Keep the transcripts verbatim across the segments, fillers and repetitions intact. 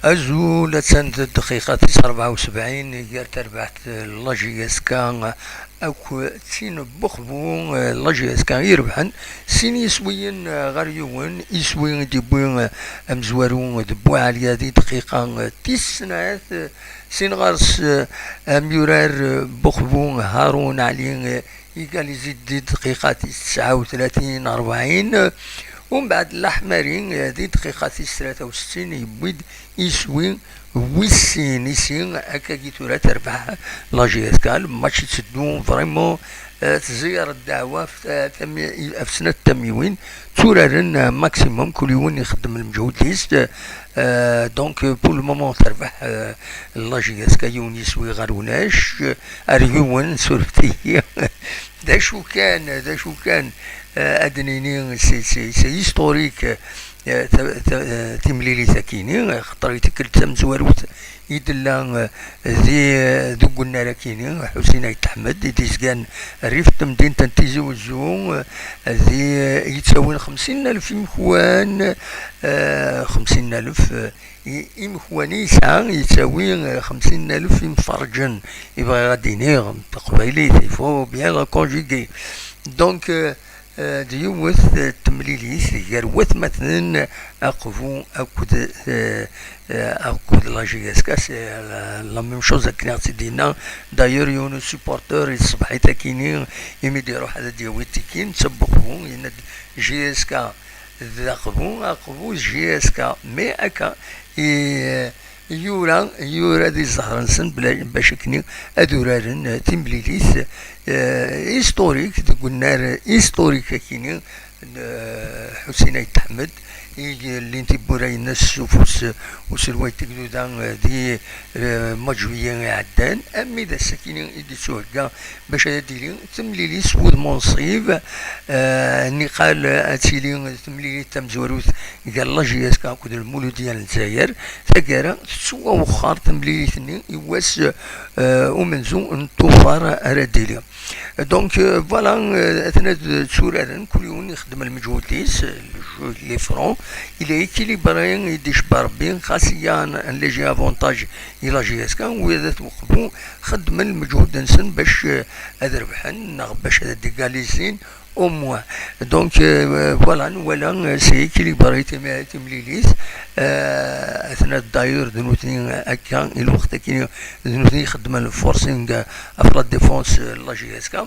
Azul, attan d dqiqa tis rebɛa u sebɛin gar terbaɛt n la J S K akk d tin n Buxbu. La J S K irebḥen sin yiswiyen ɣer yiwen. Iswi i d-yewwi amezwaru d Buɛaliya di dqiqa tis snat, sin ɣer-s amyurar Buxbu Harun Ali, égalisé-d di dqiqa tis tesɛa u tlatin rebɛin. Umbeɛd Laḥmari, eh, di dqiqa tis tlata u settin, yewwi-d iswi wis sin. Isi, akkagi tura terbeḥ la J S K. Lmatch itteddu vraiment, eh, tẓeyyer ddeɛwa ɣef ta-, tami-, ɣef snat tamiwin. Tturaren, eh, maximum, kul yiwen ixeddem lmeǧhud-is. Eh, donc, eh, pour le moment, terbeḥ, eh, la J S K yiwen yiswi ɣer ulac, eh, ɣer yiwen, surfet-iyi. D acu kan, d acu kan, eh, ad d-nini, c'est, c'est, c'est historique, eh, ta-, ta-, eh, timlilit-akini, eh, xaṭer i tikkelt tamezwarut i d-tella, eh, di, eh, deg unnar-akini, Ḥusin Ayt Ḥmed, i d-izgan rrif n temdint n Tizi Wezzu, eh, di, eh, yettawin xemsin alef imekwan, eh, xemsin alef, eh, i-, imekwan i yesɛa, yettawi, eh, xemsin alef imferrǧen. I bɣiɣ ad d-iniɣ, taqbaylit, il faut bien la conjuguer. Donc, eh, eh, d yiwet, eh, temlilit gar watmaten Aqbu akked, eh, eh, akked la J S K, c'est la, la même chose akken i ɣ-tt-id-yenna. D'ailleurs, yiwen n supporteur, ṣṣbeḥ-it akini, imi d-iruḥ ad d-yawi tiki, netta n Buxbu, yenna-d J S K d Aqbu, Aqbu d J S K, mais akka, i, yura, yura di zzher-nsen bla-, bac akken ad uraren, eh, timlilit, eh, historique, deg unnar historique akini, n, eh, Ḥusin Ayt Ḥmed, i yellin tiwwura-ines s ufus uselway n tegduda, eh, di, eh, mois de juillet iɛeddan, armi d ass-akini i d-ittuhegga bac ad d-tili temlilit s wudem unṣib, eh, niqal ad tili temlilit tamezwarut gar la J S K akked Lmuludya n Lezzayer. Taggara tettwawexxer temlilit-nni i wass, eh, umenzu n Tuffar ara d-tili. Donc, euh, voilà, euh, atna d-, tturaren, kul yiwen ixeddem lmeǧhud-is, euh, le jeu, il est franc, il est équilibré, i d-icebba Rebbi, xas yya un léger avantage i la J S K, wiyaḍ at Uqbu xeddmen lmeǧhud-nsen bac, euh, ad rebḥen, neɣ bac ad d-égalisin, au moins. Donc, euh, voilà, nwala, euh, c'est équilibré tim-, timlilit. Euh, atna d'ailleurs d nutni akka, i lweqt akkin d nutni ixeddmen le forcing, euh, ɣef la défense, euh, n la J S K.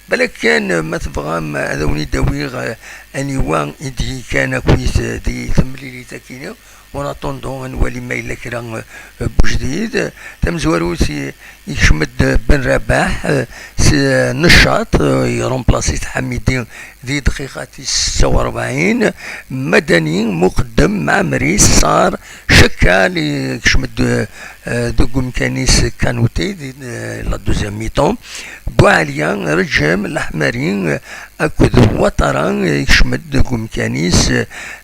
Balak kan, euh, ma tebɣam, euh, ad awen-id-awiɣ, euh, aniwa i d-yekkan akkit, euh, di temlilit akkin. En attendant, ad nwali ma yella kra, euh, n ujdid. Tamezwarut i-, yekcem-d Ben Rabaḥ, euh, s, euh, Neccaṭ, euh, yeremplasi-t Ḥamidi di dqiqa tis setta u rebɛin. Madani, Muqeddem, Mɛemmri, Ṣṣar, Cekkal, yekcem-d, euh, deg umkan-is Kanute di, euh, la deuxième mi-temps. Buɛaliya, Reǧem, Laḥmari, euh, akked Watara, euh, yekcem-d deg umkan-is,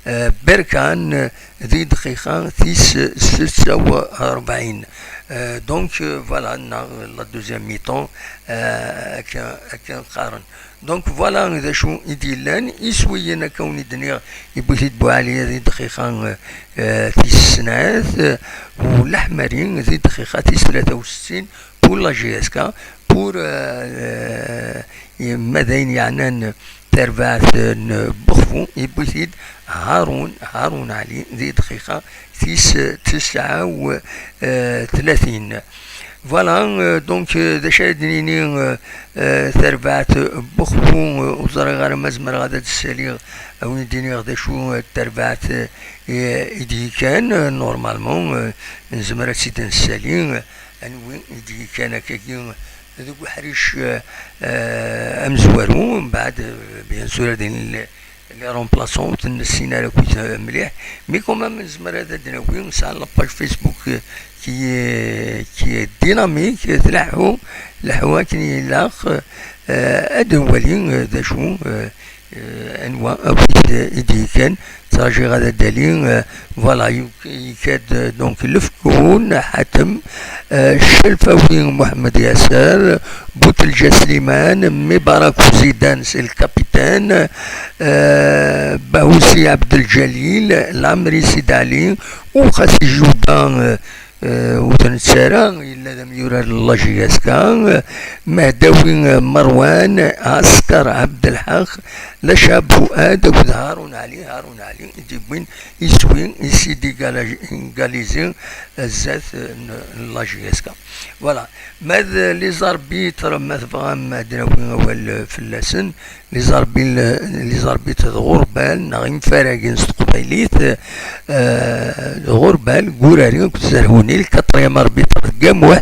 euh, Berkan, euh, di dqiqa tis setta u rebɛin. Euh, donc, euh, voilà, neɣ la deuxième mi-temps, euh, akken, akken qqaren. Donc, voilà d acu i d-yellan. Iswiyen, akka wen-id-nniɣ, yewwi-t-id Buɛaliya di dqiqa, euh, tis snat, euh, u Laḥmari di dqiqa tis tlata u settin, pour la J S K, pour, euh, euh, ma d ayen yeɛnan tarbaɛt n Buxbu, yewwi-t-id Harun, Harun Ali, di dqiqa tis tesɛa u tlatin. Voilà, euh, donc, euh, d acu ara d-nini, euh, euh, tarbaɛt n Buxbu, euh, ur ẓriɣ ara ma zemreɣ ad d-ssaliɣ a wen-d-iniɣ d acu, euh, tarbaɛt, euh, i d-yekkan, euh, normalement, euh, nezmer ad tt-id-nessali, euh, anwi i d-yekkan akkagi, euh, deg uḥric, euh, euh, amezwaru, mbeɛd, euh, bien sûr, ad d-nini les remplaçants, ur ten-nessin ara akk, euh, mliḥ. Mais quand même, nezmer ad d-nawi, nesɛa la page Facebook, euh, qui est, qui est dynamique, euh, tleḥḥu, tleḥḥu akken ilaq, euh, ad nwali, euh, d acu, euh, euh, anwa akkit, euh, i d-yekkan, ttṛajiɣ ad d-ali, euh, voilà, yek-, yekka-d, euh, donc, Lefkun, Ḥatem, euh, Celfawi, Muḥemmed Yaser, Butelǧa Sliman, Mibarak Uzidan, c'est le capitaine, Ḥsen, eh, Bahusi Ɛebdelǧalil, Lamri Sidali, u Xasi Juda, eh, eh, ur t-nettu ara, yella d amyurar n la J S K, eh, Mehdawi, eh, Merwan, Askar Ɛebdelḥaq, Lacab Fuad akked Harun Ɛli, Harun Ɛli i d-yewwin iswi, iswi d-égaliser, eh, zdat, eh, n, n la J S K. Voilà. Ma d les arbitres, ma tebɣam ad d-nawi awal, eh, fell-asen, les arbitres, les arbitres d ɣurbal, neɣ imfaragen s teqbaylit, eh, d ɣurbal, Gurari akked Zerhuni, le quatrième arbitre d Gamuh,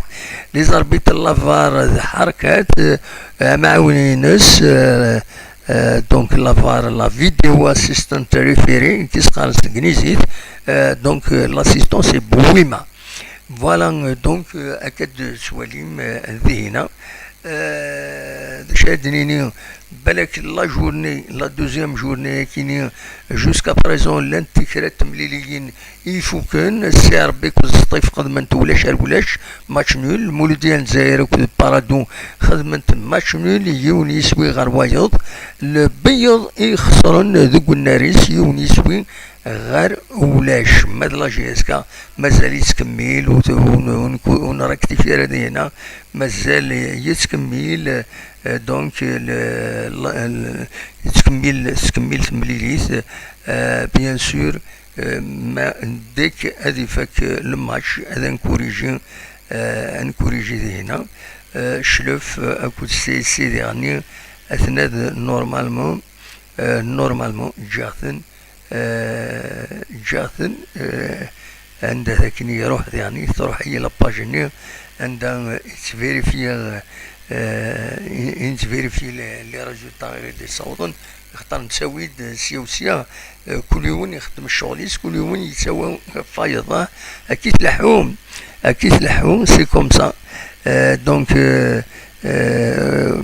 les arbitres la var d Ḥerkat, eh, amɛawen-ines, eh, eh, donc la var, la video assistant referee, i s-qqaren s tegnizit, eh, donc, eh, l'assistant c'est Bouima. Voilà, euh, donc, euh, akka d-tettwalim, euh, dihin-a. Euh, d acu ara d-nini, balak la journée, la deuxième journée, akini, jusqu'à présent, llant kra n temliliyin i ifuken, Si Rebbi akked Sṭif xedment ulac ar ulac, match nul, Lmuludya n Lezzayer akked Paradou xedment match nul, yiwen yiswi ɣer wayeḍ, Lbeyyeḍ i xesren deg unnar-is, yiwen yiswi ɣer ulac. Ma d la J S K, mazal yettkemmil, ur t-, ur n-, ur n-, ur nrektifir ara dinna, mazal yettkemmil, euh, donc, le, le, le, yettkemmil, tettkemmil temlilit, euh, bien sûr, euh, ma, dès que ad ifak le match, ad nkuriji, euh, ad nkuriji dinna, euh, Cclef, euh, akked C S C diɣenni, atnad normalement, euh, normalement, ǧǧiɣ-ten, euh, ǧǧiɣ-ten, euh, anda d akken i iruḥ diɣen, i truḥ-iyi la page-nni, anda, euh, i ttverifyiɣ, euh, i, i nettverifyi les, les résultats i d-issawḍen, axaṭer nettawi-d, euh, sya u sya, euh, kul yiwen ixeddem ccɣel-is, kul yiwen yettawi ɣef wayeḍ, ah, akka i tleḥḥu, akka i tleḥḥu, c'est comme ça. Euh, donc, euh, euh,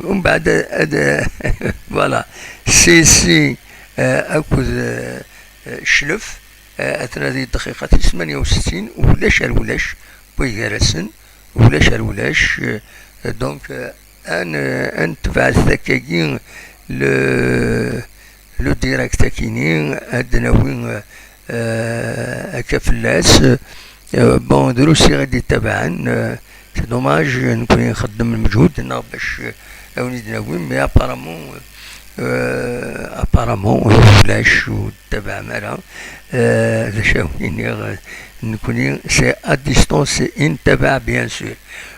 umbeɛd ad, ad, voilà, C S C, euh, akked, euh, euh, Cclef, euh, atna di ddqiqa tis tmanya u settin, ulac ar ulac, wway gar-asen, ulac ar ulac, euh, donc, euh, ad n-, ad netbeɛ akkagi le, le direct akini, ad d-nawi, euh, euh, akka fell-as. Euh, bon, drus i ɣ-d-ittabaɛen, euh, c'est dommage, nekkni nxeddem lmeǧhud-nneɣ bac, euh, ad wen-id-nawi, mais apparemment, euh, apparemment, ulac, ur d-tabaɛem ara. Euh, d acu ad wen-iniɣ, euh, nekkni, c'est à distance i nettabaɛ, bien sûr.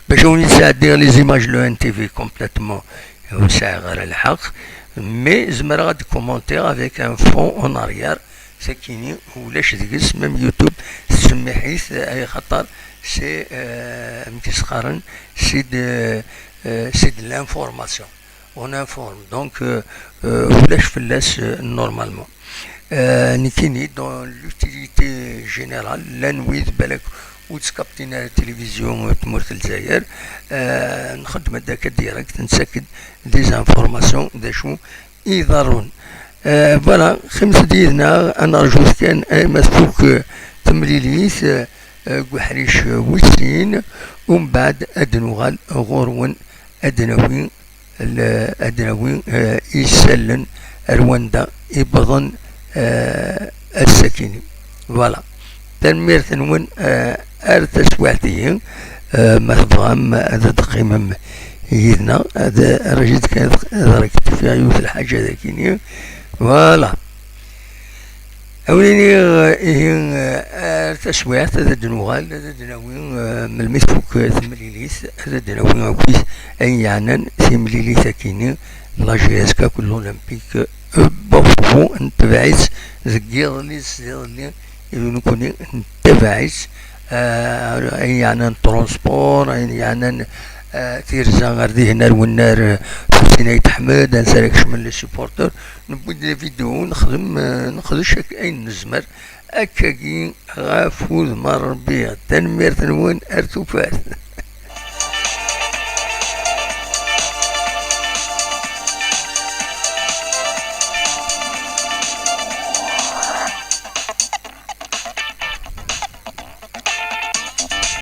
Bac ad wen-id-sɛeddiɣ les images n le N T V complètement, ur sɛiɣ ara lḥeqq, mais zemreɣ ad commenter avec un fond en arrière, sakini ulac deg-s, même YouTube tettsemmiḥ-it, ay xaṭer c'est, euh, amek i s-qqaren, c'est de, euh, c'est de l'information. On informe. Donc, euh, euh, ulac fell-as, euh, normalement. Euh, nekkini, dans l'utilité générale, llan wid balak ur ttkaptin ara tilivizyu n tmurt n Lezzayer, euh, nxeddem-d akka direct, nettak-d des informations d acu iḍerrun. Euh, voilà, qqimet-d yid-neɣ, ad nerjut kan arma tfuk, euh, temlilit, euh, euh, deg uḥric, euh, wis sin, umbeɛd ad d-nuɣal ɣur-wen, ad d-nawi, l-, ad d-nawi, euh, isallen ar wanda i wwḍen, euh, ass-akini. Voilà. Tanemmirt-nwen, euh, ar taswiɛt-ihi, euh, ma tebɣam ad d-teqqimem yid-neɣ, ad, rajit kan ad, ad rektifiɣ yiwet lḥaǧa dagini. Voilà. Awen-iniɣ, ihi, ar taswiɛt, ad d-nuɣal, ad d-nawi, eh, melmi tfuk, eh, temlilit, ad d-nawi akkit ayen yeɛnan timlilit akini, la J S K akked l'Olympique, eh, Bafou, netbeɛ-itt deg yiḍelli s iḍelli, i nekkni nettabaɛ-itt, eh, ayen yeɛnan transport, ayen yeɛnan, eh, tirza ar dihin ar wennar, eh, Ḥusin Ayt Ḥmed, ansa ara kecmen les supporters, newwi-d les vidéos, nexdem, eh, nexdec ak-, ayen nezmer, akkagi ɣef wudem n Rebbi. Tanemmirt-nwen, ar tufat.